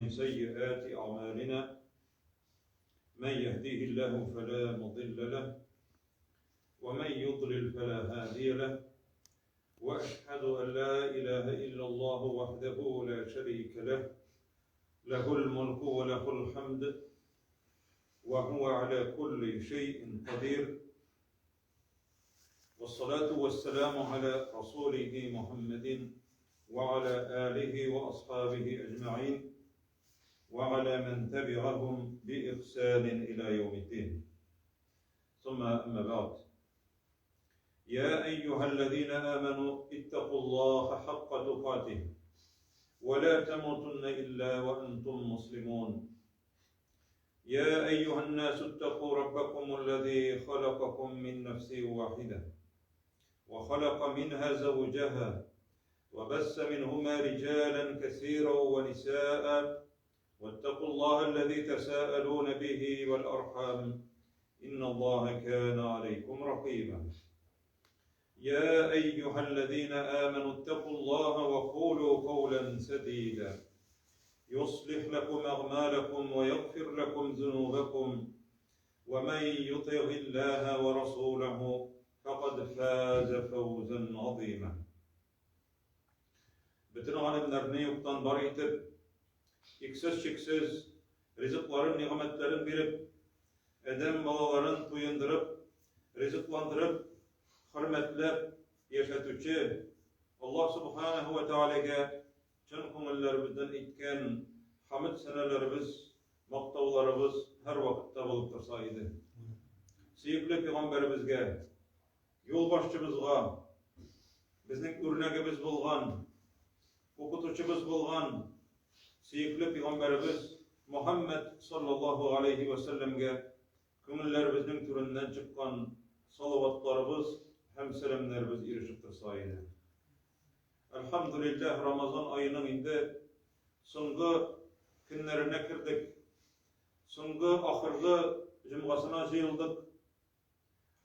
من سيئات أعمالنا من يهديه الله فلا مضل له ومن يضلل فلا هادي له وأشهد أن لا إله إلا الله وحده لا شريك له له الملك وله الحمد وهو على كل شيء قدير والصلاة والسلام على رسوله محمد وعلى آله وأصحابه أجمعين وعلى من تبعهم بإحسان إلى يوم الدين ثم أما بعد يا أيها الذين آمنوا اتقوا الله حق تقاته ولا تموتن إلا وأنتم مسلمون يا أيها الناس اتقوا ربكم الذي خلقكم من نفس واحدة وخلق منها زوجها وبس منهما رجالا كثيرا ونساء واتقوا الله الذي تساءلون به والأرحام إن الله كان عليكم رقيبا يا أيها الذين آمنوا اتقوا الله وقولوا قولا سديدا يصلح لكم أعمالكم ويغفر لكم ذنوبكم ومن يطع الله ورسوله فقد فاز فوزا عظيما Бөтен галәмнәрне юктан бар итеп, иксез-чиксез ризыкларын, нигъмәтләрен биреп, адәм балаларын туендырып, ризыкландырып, хөрмәтләп яшәтүче Аллаһ Субханаһу ва Тәгаләгә чын күңелләребездән әйткән хәмд сәнәләребез, мактауларыбыз һәрвакытта булып торса иде. Сөекле пәйгамбәребезгә, юлбашчыбызга, безнең үрнәгебез булган, укытучыбыз булган сөекле пәйгамбәребез Мухаммад саллаллаһу алейхи ва сәлләмгә күңелләребезнең түреннән чыккан салаватларыбыз һәм сәламнәребез ирешеп торса иде. Әлхәмдүлилләһ, Рамазан аеның инде соңгы көннәренә кердек. Соңгы, ахыргы җомгасына җыелдык.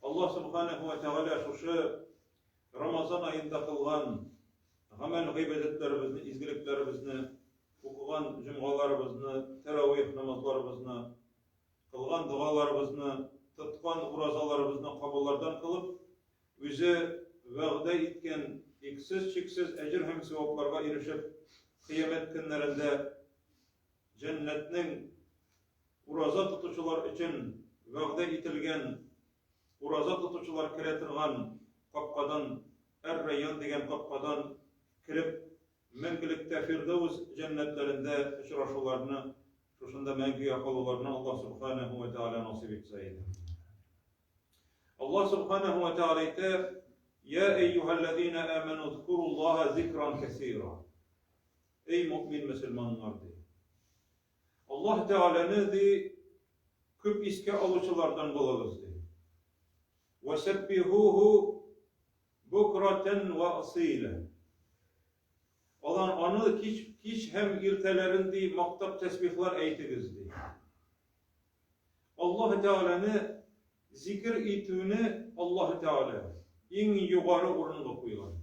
Аллаһ Субханаһу ва Тәгалә шушы Рамазан аенда кылган гамәл гыйбадәтләребезне, изгелекләребезне, укыган җомгаларыбызны, тәравих намазларыбызны, кылган догаларыбызны, тоткан уразаларыбызны кабуллардан кылып, үзе вәгъдә иткән иксез-чиксез әҗер һәм савапларга ирешеп, кыямәт көннәрендә җәннәтнең ураза тотучылар өчен вәгъдә ителгән ураза тотучылар керә торган капкадан, Әр-Райян дигән капкадан кереп, мәңгелектә Фирдәүс җәннәтләрендә очрашуларны, шушында мәңгегә калуларны Аллаһ Субханаһу ва Тәгалә насыйп итсә иде. Аллаһ Субханаһу ва Тәгалә әйтә: "Я әйюһәлләзина аману зкуруллаһа зикран кәсира." Эй мөэмин мөселманнар ди. Аллаһ Тәгаләне ди күп искә алучылардан булыгыз ди. Васаббихуху букратан ва асила. Алар аны кич, кич һәм иртәләрен ди мактап тәсбихлар әйтегез ди. Аллаһ Тәгаләне зикер итүне Аллаһ Тәгалә иң югары урынга куйган.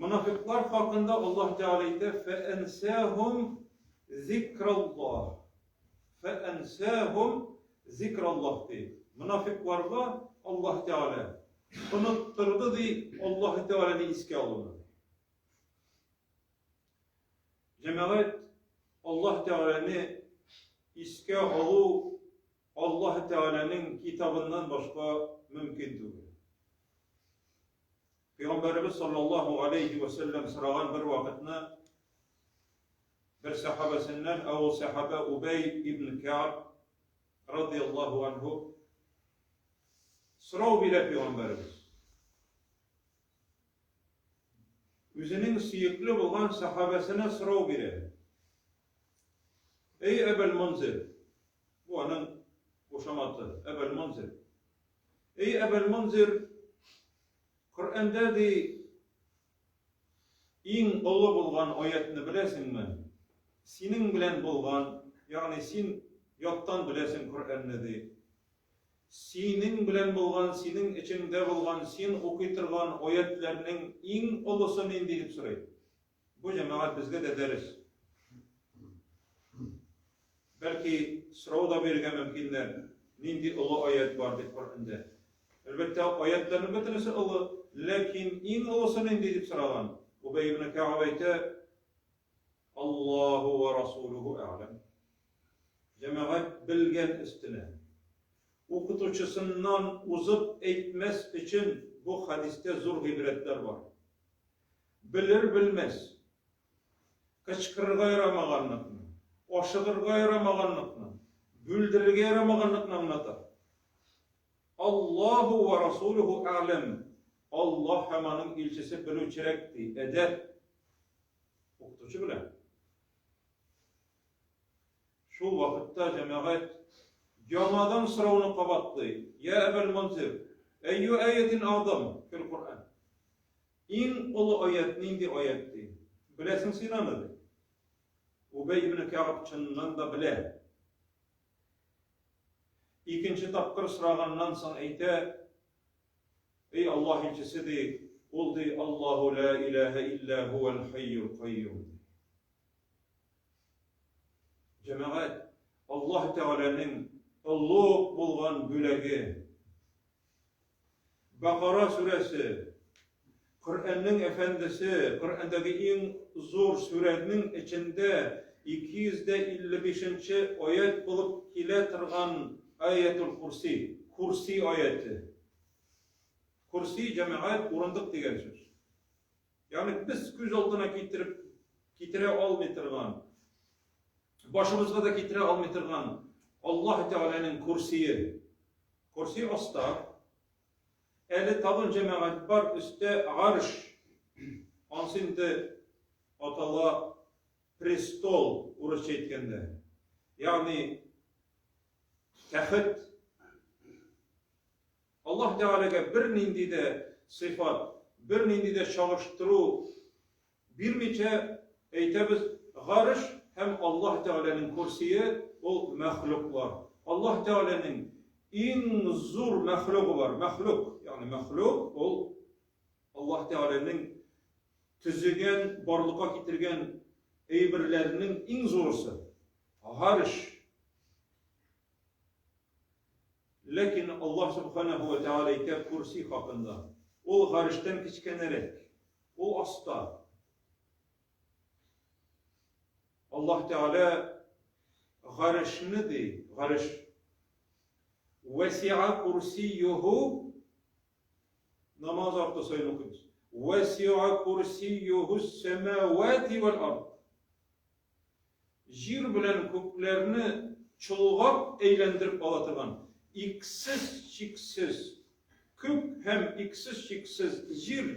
Монафиклар хакында Аллаһ Тәгалә әйтә, "Фәәнсәһум зикраллаһ". Фәәнсәһум зикраллаһ ди. Монафикларга Аллаһ Тәгалә оныттырды ди Аллаһ Тәгаләне искә алуны. Җәмәгать Аллаһ Тәгаләне искә алу Аллаһ Тәгаләнең китабыннан башка мөмкин түгел. Пәйгамбәребез саллаллаһу алейхи ва сәлләм сораган бер вакытны бер сәхабәсеннән, ә ул сәхабә Убәй ибн Кәаб радияллаһу анһу сорау бирә пәйгамбәребез. Үзенең сөекле булган сәхабәсенә сорау бирә. Эй Әбәл Мунзир, бу аның кушаматы, Әбәл Мунзир. Эй Әбәл Мунзир, Коръәндә ди иң олы булган аятны беләсеңме? Синең белән булган, ягъни син яттан беләсең Коръәнне ди. Синең белән булган, синең эчеңдә булган, син укый торган аятләрнең иң олысы нинди дип сорый. Бу җәмәгать безгә дә дәрес. Бәлки, сорау да бирергә мөмкиннәр, нинди олы аять бар дип Коръәндә. Әлбәттә, аятларның бөтенесе олы, ләкин иң олысы нинди дип сораган. Убәй ибн Кәгъб әйтә, Аллаһу ва расулуху әгъләм. Җәмәгать белгән өстенә. Укытучысыннан узып әйтмәс өчен бу хәдистә зур гыйбрәтләр бар. Белер-белмәс, кычкырырга ярамаганлыкны, ашыгырга ярамаганлыкны, бүлдерергә ярамаганлыкны аңлата. Аллаһу ва расулуху әгъләм. Аллаһ һәм аның илчесе белүчерәк ди. Әдәп. Укытучы белә. Шул вакытта җәмәгать яңадан сорауны кабатлый. Я Әбәл Мунзир, әйю аятин әгъзам фил Коръән? Иң олы аять нинди аять ди? Беләсең син аны ди. Убәй ибн Кәгъб чыннан да белә. Икенче тапкыр сораганнан соң әйтә, Эй Аллаһ илчесе ди, ул ди Аллаһу ла илаһа илля һуәл хайюл кайюм. Җәмәгать, Аллаһ Тәгаләнең олуг булган бүләге. Бакара сүрәсе, Коръәннең әфәндесе, Коръәндәге иң зур сүрәнең эчендә 255 нче аять булып килә торган Аятул Курси, Курси аяте. Курси, җәмәгать, урындык дигән сүз. Ягъни без күз алдына китереп китерә алмый торган, башыбызга да китерә алмый торган Аллаһ Тәгаләнең курсие. Курси аста. Әле тагын җәмәгать бар, өстә арш. Ансы инде атала престол, урысча әйткәндә. Ягъни тәхет. Аллаһ Тәгаләгә бернинди дә сыйфат, бернинди дә чагыштыру бирмичә әйтәбез, Гарыш һәм Аллаһ Тәгаләнең курсие ул мәхлуклар. Аллаһ Тәгаләнең иң зур мәхлугы бар. Мәхлук, ягъни мәхлук ул Аллаһ Тәгаләнең төзегән, барлыкка китергән әйберләренең иң зурысы. Гарыш. Ләкин Аллаһ Сүбхәнәһү вә Тәгалә әйтә Курси хакында, Ул Гарештән кечкенәрәк, ул аста. Аллаһ Тәгалә Гарешне ди, Гареш. Вәсиа курсиюһу намаз арты саен укыйбыз. Вәсиа курсиюһу сәмәвати вәл ард. Җир белән күкләрне чолгап әйләндереп ала торган иксез-чиксез күк һәм иксез-чиксез җир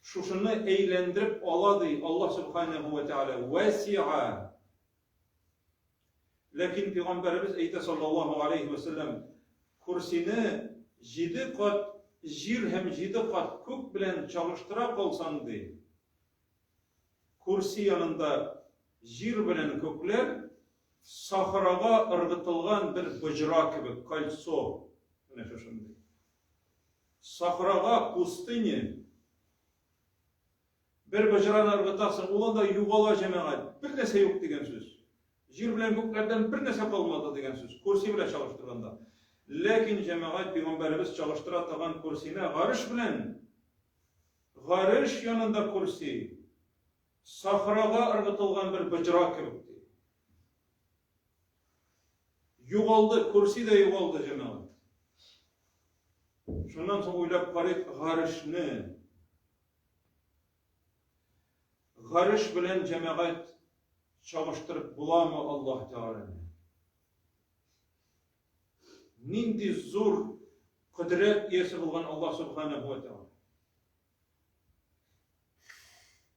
шушыны әйләндереп ала, ди Аллаһ Сүбхәнәһү вә Тәгалә. Вәсиа. Ләкин пәйгамбәребез әйтә саллаллаһу алейһи вә сәлләм, курсине җиде кат җир һәм җиде кат күк белән чагыштыра калсаң, ди, Курси янында җир белән күкләр сахрага ыргытылган бер боҗра кебек, кольцо, менә шушындый. Сахрага, пустыне, бер боҗраны ыргытасың, ул анда югала, җәмәгать, бер нәрсә юк дигән сүз. Җир белән күкләрдән бер нәрсә калмады дигән сүз, курси белән чагыштырганда. Ләкин, җәмәгать, пәйгамбәребез чагыштыра торган курсины гарыш белән Гареш янында курси, сахрага ыргытылган бер боҗра кебек, ди. Югалды, курси дә югалды, җәмәгать. Шуннан соң уйлап карыйк гарешне. Гареш белән җәмәгать чагыштырып буламы Аллаһ Тәгаләне? Нинди зур кодрәт иясе булган Аллаһ Субханаһу ва Тәгалә.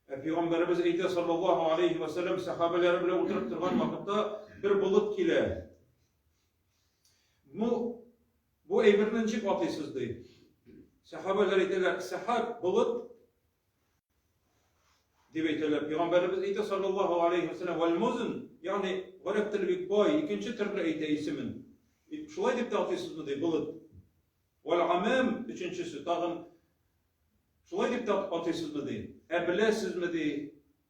Ә пәйгамбәребез әйтә саллаллаһу алейхи ва сәлләм сахабәләре белән утырып торган вакытта бер болыт килә. Ну, бу әйберне ничек атыйсыз ди. Сахабәләр әйтәләр, сахаб болыт дип әйтәләр. Пәйгамбәребез әйтә саллаллаһу алейхи ва сәлләм, вәл музн, ягъни гарәп теле бик бай, икенче төрле әйтә исемен. Шулай дип тә атыйсызмы ди, болыт. Вәл амам, өченчесе, тагын шулай дип тә атыйсызмы ди. Ә беләсезме ди,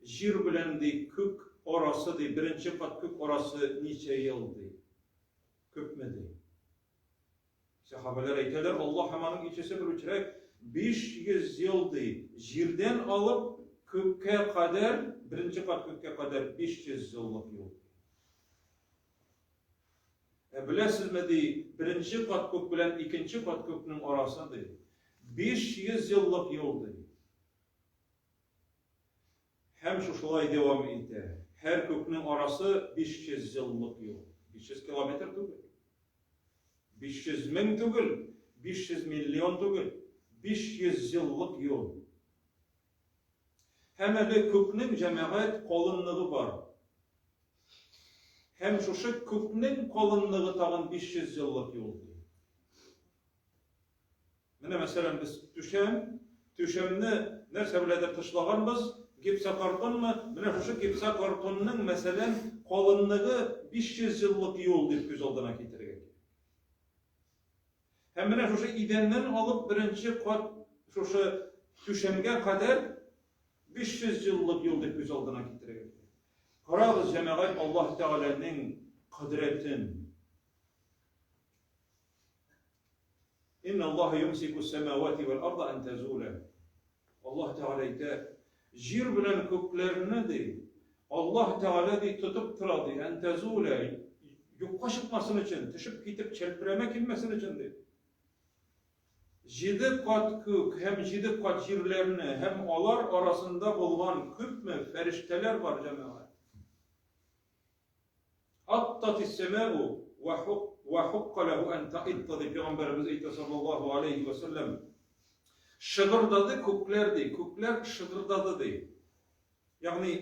җир белән ди күк арасы арасы ди, беренче кат күк арасы ничә ел ди? Күпме ди? Сәхабәләр әйтәләр, Аллаһ һәм аның илчесе белүчерәк, 500 ел ди. Җирдән алып күккә кадәр, беренче кат күккә кадәр 500 еллык юл. Ә беләсезме ди, беренче кат күк белән икенче кат күкнең арасы ди, 500 еллык юл ди. Һәм шушылай дәвам итә. Һәр күкнең арасы 500 еллык юл. 500 километр түгел. 500 мең түгел, 500 миллион түгел, 500 еллык юл. Һәм әле күкнең җәмәгать калынлыгы бар. Һәм шушы күкнең калынлыгы тагын 500 еллык юл. Менә мәсәлән без түшәм, түшәмне нәрсә беләдер тышлаганбыз, гипсокартонмы? Менә шушы гипсокартонның мәсәлән калынлыгы 500 еллык юл дип күз алдына китерергә кирәк. Һәм менә шушы идәннән алып беренче кат шушы түшәмгә кадәр 500 еллык юл дип күз алдына китерергә кирәк. Карагыз, җәмәгать, Аллаһ Тәгаләнең кодрәтен. Инна Аллаһ юмсику самавати вәл арда ан тазула. Аллаһ Тәгалә әйтә, җир белән күкләрне ди, Аллаһ Тәгалә ди тотып тора ди, ан тазула, юкка чыкмасын өчен, төшеп китеп чәлперәмә килмәсен өчен ди. Җиде кат күк һәм җиде кат җирләрне һәм алар арасында булган күпме фәрештәләр бар, җәмәгать. Аттатис сәмәу вә хукка ләһу ән таитта дип пәйгамбәребез әйтә саллаллаһу алейһи вә сәлләм. Шыгырдады күкләр ди, күкләр шыгырдады ди. Ягъни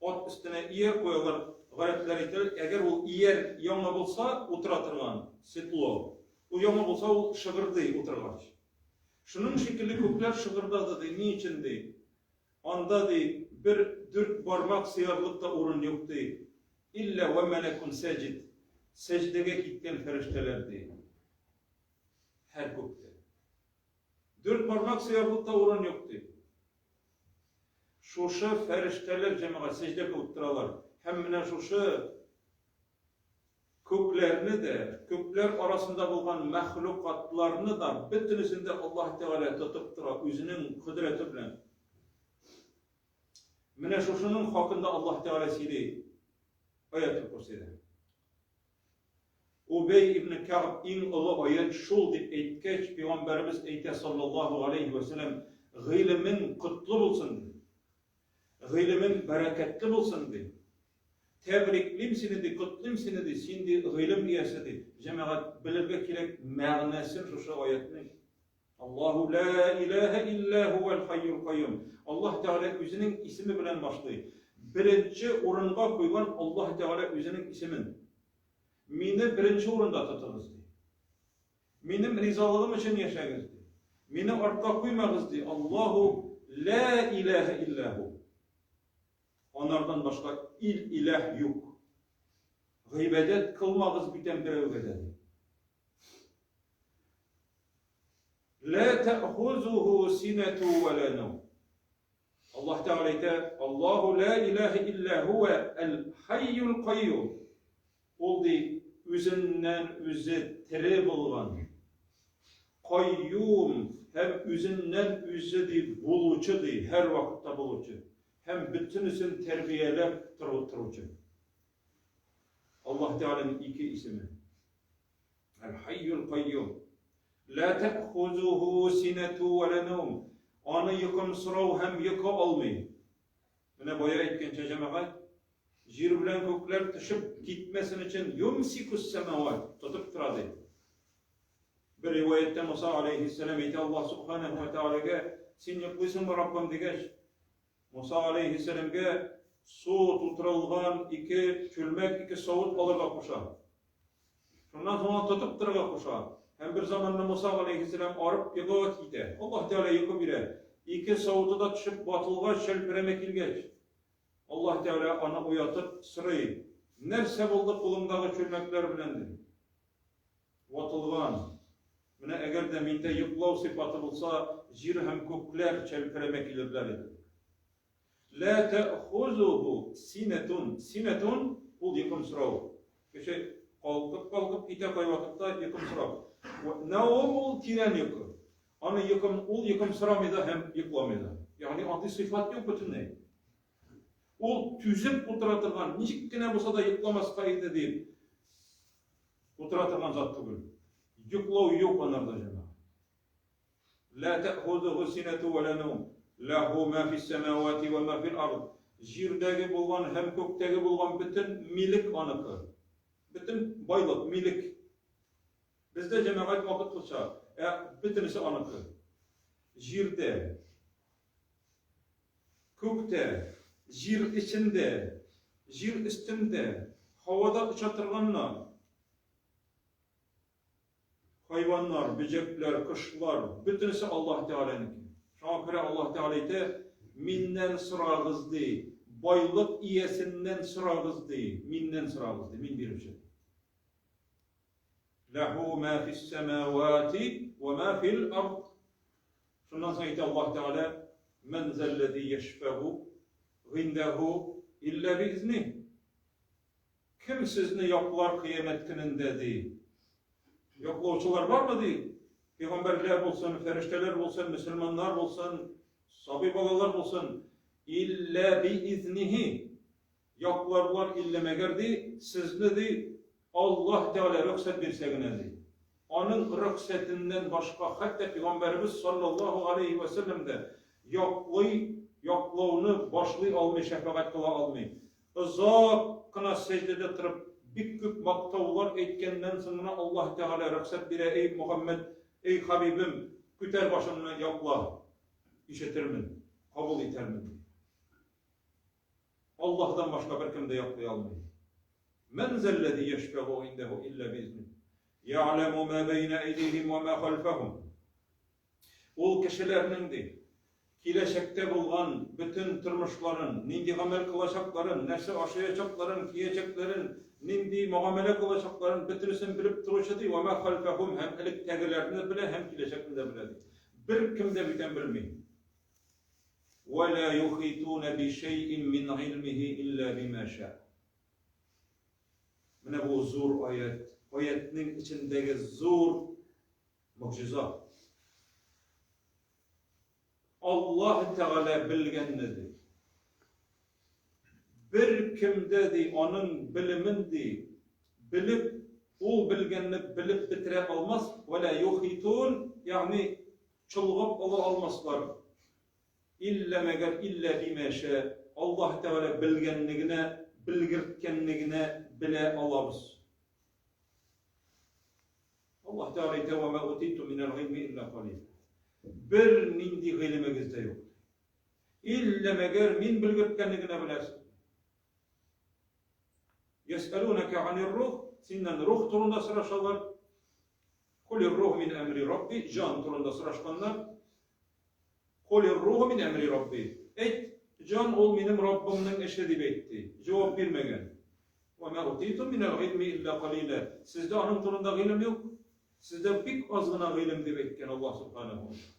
ат өстенә ияр куялар, гарәпләр әйтәләр, әгәр ул ияр яңа булса, утыра торган седло. Ул яңа булса, ул шыгырдый утыргач. Шуның шикелле күкләр шыгырдады ди, ни өчен ди? Анда, ди, бер дүрт бармак сыярлык та урын юк, ди. Илля вә мәләкун сәҗид, сәҗдәгә киткән фәрештәләр, ди. Һәр күктә. Дүрт бармак сыярлык та урын юк, ди. Шушы фәрештәләр, җәмәгать, сәҗдә кылып торалар. Һәм менә шушы Күкләрне дә, күкләр арасында булган мәхлукатларны да, бөтенесен дә Аллаһ Тәгалә тотып тора үзенең кодрәте белән. Менә шушының хакында Аллаһ Тәгалә сөйли Аятул Курсида. Убей ибн Кәгъб иң олы аят шул дип әйткәч, пәйгамбәребез әйтә саллаллаһу алейһи вә сәлләм, гыйлемең котлы булсын ди. Гыйлемең бәрәкәтле булсын ди. Тәбриклим сине ди, котлыйм сине ди, син ди гыйлем иясе ди. Җәмәгать, белергә кирәк мәгънәсен шушы аятның. Аллаһу ла илаһа илля һувәл хайюл кайюм. Аллаһ Тәгалә үзенең исеме белән башлый. Беренче урынга куйган Аллаһ Тәгалә үзенең исемен. Мине беренче урында тотыгыз ди. Минем ризалыгым өчен яшәгез ди. Мине артка куймагыз ди. Аллаһу ла илаһа илля һу. Анардан башка ил иләһ юк. Гыйбадәт кылмагыз бүтән берәүгә дә, ди. Лә тәхузуху синәту вә лә нәүм. Аллаһ Тәгалә әйтә, Аллаһу лә иләһә илля һуә әл-хайюл кайюм. Ул ди, үзеннән үзе тере булган. Кайюм һәм үзеннән үзе ди булучы ди, һәрвакытта булучы. Һәм бөтенесен тәрбияләп тору торучы. Аллаһ Тәгаләнең ике исеме. Әл-Хайюл Кайюм. Ла тәхузуху синату ва ла наум. Аны йокымсырау һәм йокы алмый. Менә бая әйткәнчә, җәмәгать, җир белән күкләр төшеп китмәсен өчен юмсикус самават тотып тора ди. Бер риваятьтә Муса алейһиссәлам әйтә Аллаһ субханаһу ва тәгаләгә, син йоклыйсыңмы, Раббым дигәч, Муса алейһиссәламгә су тутырылган ике чүлмәк, ике савыт алырга куша. Шуннан соң аны тотып торырга куша. Һәм бер заманны Муса алейһиссәлам арып йокыга китә. Аллаһ Тәгалә йокы бирә. Ике савыты да төшеп ватылгач, чәлперәмә килгәч, Аллаһ Тәгалә аны уятып сорый, Нәрсә булды кулыңдагы чүлмәкләр белән? ди. Ватылган. Менә әгәр дә миндә йоклау сыйфаты булса, җир һәм күкләр чәлперәмә килерләр иде. Лә тәхузуху синәтун. Синәтун ул йокымсырау. Кеше калкып-калкып китә кайвакытта йокымсырап. Наум ул тирән йокы. Аны йокым, ул йокымсырамый да һәм йокламый да. Ягъни андый сыйфат юк бөтенләй. Ул түзеп утыра торган, ничек кенә булса да йокламаска иде дип утыра торган зат түгел. Йоклау юк анарда, җәмәгать. Ла тәхузуху синәту вә ла наум. Ләһу ма фис сәмавати вә ма фил ард. Җирдәге булган һәм күктәге булган бөтен милек аныкы. Бөтен байлык, милек. Бездә җәмәгать вакытлыча, ә бөтенесе аныкы. Җирдә, күктә, җир эчендә, җир өстендә, һавада оча торганнар. Хайваннар, бөҗәкләр, кошлар, бөтенесе Аллаһ Тәгаләнеке. Шуңа күрә Аллаһ Тәгалә әйтә, Миннән сорагыз, ди, байлык иясеннән сорагыз, ди, миннән сорагыз, ди, мин бирүче. Ләһу ма фис самавати ва ма фил ард. Шуннан соң әйтә Аллаһ Тәгалә, Ман заллази яшфәгу гиндәһу илля биизних. Кем сезне яклар кыямәт көнендә, ди. Яклаучылар бармы, ди? Пәйгамбәрләр булсын, фәрештәләр булсын, мөселманнар булсын, сабый балалар булсын. Илля би изнихи. Якларлар иллә мәгәр, ди, сезне, ди, Аллаһ Тәгалә рөхсәт бирсә генә, ди. Аның рөхсәтеннән башка хәтта пәйгамбәребез саллаллаһу алейһи вә сәлләм дә яклый, яклауны башлый алмый, шәфәгать кыла алмый. Озак кына сәҗдәдә торып, бик күп мактаулар әйткәннән соң гына Аллаһ Тәгалә рөхсәт бирә, Әй Мөхәммәд, әй хәбибем, күтәр башыңны, якла, ишетермен, кабул итәрмен, ди. Аллаһдан башка беркем дә яклый алмый. Мән зәлләзи яшфәгу индәһу илля биизних. Я'ләму ма бәйнә әйдиһим ва ма хәлфәһум. Ул кешеләрнең, ди, киләчәктә булган бөтен тормышларын, нинди гамәл кылачакларын, нәрсә ашаячакларын, киячәкләрен, нинди мөгамәлә кылачакларын, бөтенесен белеп торучы, ди, вә мә хәлфәһүм, һәм электәгеләрне белә, һәм киләчәкне дә белә, ди. Беркем дә бүтән белми. Вә лә юхитуна би шәйин мин гыйльмихи илля бимә шә. Менә бу зур аять, аятьнең эчендәге зур Могҗиза. Аллаһ Тәгалә белгәнне ди. Бер кемдә ди аның белемен ди, белеп, ул белгәнне белеп бетерә алмас, вәлә юхитун, ягъни чолгап ала алмаслар. Иллә мәгәр иллә бимә шә, Аллаһ Тәгалә белгәнне генә, белгерткәнне генә белә алабыз. Аллаһ Тәгалә әйтә, "Ва ма утиту минәл гыйльми илля калил". Бер нинди гыйлемегез дә юк. Илля мәгәр мин белгерткәнне генә беләсез. Ясәлүнәкә анир рух, синнән рух турында сорашалар. Кулир рух мин әмри Рабби, җан турында сорашканнар. Кулир руху мин әмри Рабби. Әйт, җан ул минем Раббымның эше дип әйт, ди. Җавап бирмәгән. Ва ма утитум минәл гыйльми илля калиля. Сездә аның турында гыйлем юк. Сездә бик аз гына гыйлем дип әйткән Аллаһ субханаһу ва тәгалә.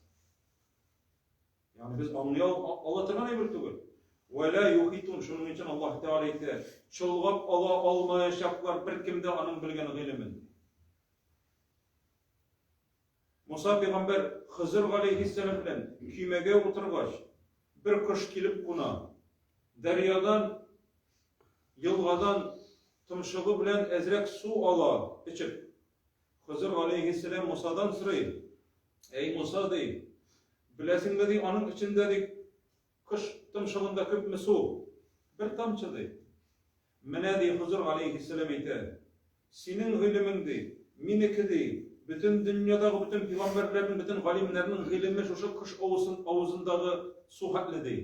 Ягъни без аңлый ала торган әйбер түгел. Ва ла юхитун, шуның өчен Аллаһ Тәгалә әйтә, чолгап ала алмаячаклар беркем дә аның белгән гыйлемен. Муса пәйгамбәр Хызыр галәйһиссәлам белән көймәгә утыргач, бер кош килеп куна. Дәрьядан, елгадан томшыгы белән әзрәк су ала, эчеп. Хызыр галәйһиссәлам Мусадан сорый, Әй Муса, ди, беләсеңме, ди, аның эчендә, ди, кош томшыгында күпме су? Бер тамчы, ди. Менә, ди, Хозыр галәйһиссәлам әйтә, синең гыйлемең, ди, минеке, ди, бөтен дөньядагы бөтен пигамбәрләрнең, бөтен галимнәрнең гыйлеме шушы кош авызындагы су хәтле, ди.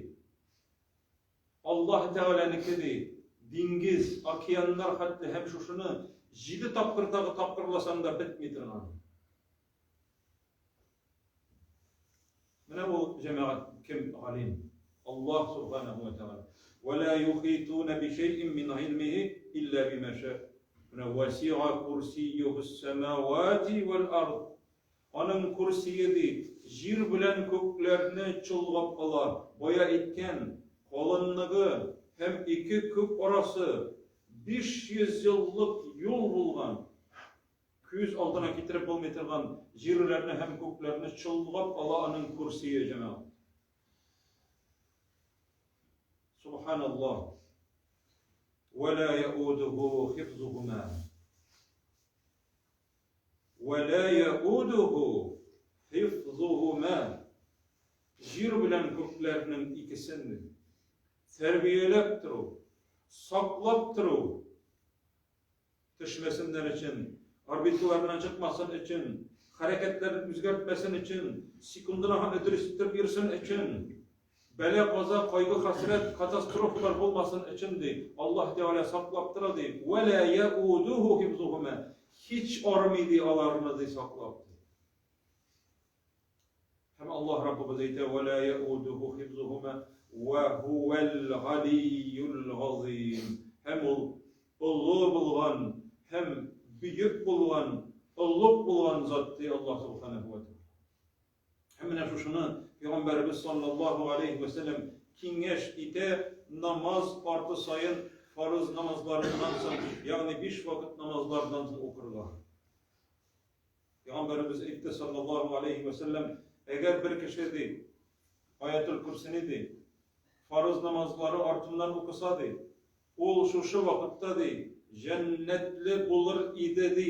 Аллаһ Тәгаләнеке, ди, диңгез, океаннар хәтле һәм шушыны җиде тапкыр тагы тапкырласаң да бетми торган. Менә ул җәмәгать кем галим? Аллаһ субханаһу ва тәгалә. Ва ла юхитуна би шәйин мин гыйльмихи илля бима ша. Менә васиа курсиюһус самавати вал ард. Аның курсие ди, җир белән күкләрне чолгап ала. Бая әйткән, Калынлыгы һәм ике күк арасы 500 еллык юл булган, күз алдына китереп булмый торган җирләрне һәм күкләрне чолгап ала аның курсие, җәмәгать. Субханаллаһ. Ва ла яудуху хифзухума. Вә лә яудуху хифзухума. Җир белән күкләрнең икесен тәрбияләп тору, саклап тору, төшмәсеннәр өчен, орбиталарыннан чыкмасын өчен, хәрәкәтләрен үзгәртмәсен өчен, секундына һәм дөрес итеп йөрсен өчен, Бәла-каза, кайгы-хәсрәт, катастрофалар булмасын өчен, ди, Аллаһ Тәгалә саклап тора, ди. Вә лә яудуху хифзухума. Һич армый, ди, аларны, ди, саклап, ди. Һәм Аллаһ Раббыбыз әйтә, Вә лә яудуху хифзухума вә һуәл галийюл газыйм. Һәм ул олы булган һәм бөек булган, олуг булган зат, ди Аллаһ Субханаһу ва Тәгалә. Һәм менә шушыны Пәйгамбәребез саллаллаһу алейһи вә сәлләм киңәш итә, намаз арты саен фарыз намазларыннан соң, ягъни биш вакыт намазлардан соң укырга. Пәйгамбәребез әйтте саллаллаһу алейһи вә сәлләм, әгәр бер кеше ди, Аятул Курсини ди, фарыз намазлары артыннан укыса ди, Ул шушы вакытта, ди, җәннәтле булыр иде, ди,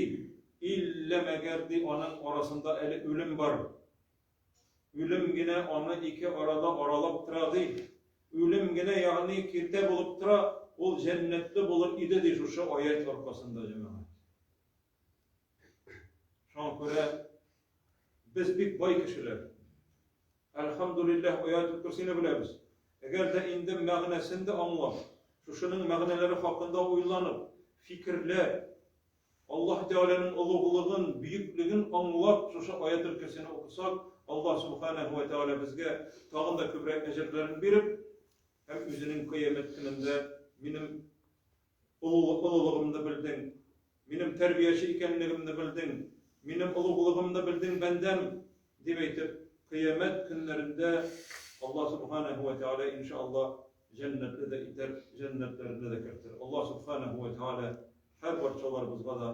иллә мәгәр, ди, аның арасында әле үлем бар. Үлем генә аны ике арада аралап тора, ди. Үлем генә, ягъни киртә булып тора, ул җәннәтле булыр иде, ди, шушы аять аркасында, җәмәгать. Шуңа күрә без бик бай кешеләр. Әлхәмдүлилләһ, Аятел Көрсине беләбез. Әгәр дә инде мәгънәсен дә аңлап, шушының мәгънәләре хакында уйланып, фикерләп, Аллаһ Тәгаләнең олуглыгын, бөеклеген аңлап, шушы Аятел Көрсине укысак, Аллаһ Субханәһү вә Тәгалә безгә тагын да күбрәк әҗерләрен биреп, һәм үзенең кыямәт көнендә минем Олылыгымны белдең, минем тәрбияче икәнлегемне белдең, минем олуглыгымны белдең, бәндәм, дип әйтеп, кыямәт көннәрендә Аллаһ Субханәһү вә Тәгалә, иншалла, җәннәтле дә итәр, җәннәтләренә дә кертер. Аллаһ Субханәһү вә Тәгалә һәр барчаларыбызга да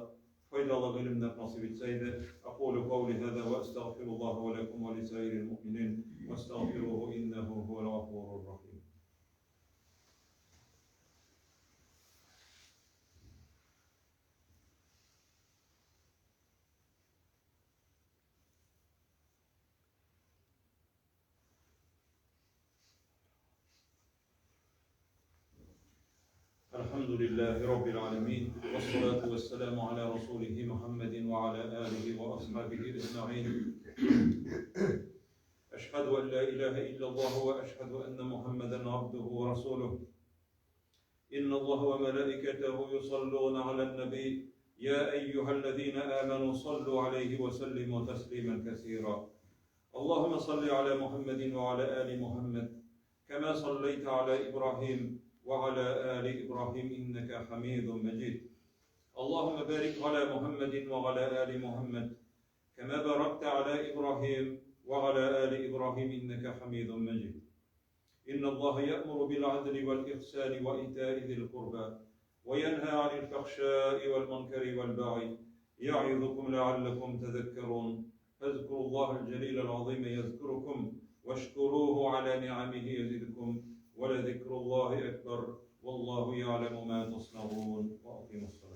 файдалы гыйлемнәр насыйп итсә иде. Акулу каули һаза вә әстәгъфируллаһа вә ләкум вә лисаирил муъминин вәстәгъфируһу иннәһу һуәл гафурур рахим. الحمد لله رب العالمين والصلاة والسلام على رسوله محمد وعلى آله وأصحابه أجمعين أشهد أن لا إله إلا الله وأشهد أن محمدا عبده ورسوله إن الله وملائكته يصلون على النبي يا أيها الذين آمنوا صلوا عليه وسلموا تسليما كثيرا اللهم صل على محمد وعلى آل محمد كما صليت على إبراهيم وعلى آل إبراهيم إنك حميد مجيد اللهم بارك على محمد وعلى آل محمد كما باركت على إبراهيم وعلى آل إبراهيم إنك حميد مجيد إن الله يأمر بالعدل والإحسان وإيتاء ذي القربى وينهى عن الفحشاء والمنكر والبغي يعظكم لعلكم تذكرون فاذكروا الله الجليل العظيم يذكركم واشكروه على نعمه يزدكم ولذكر الله أكبر والله يعلم ما تصنعون وأقيموا الصلاة.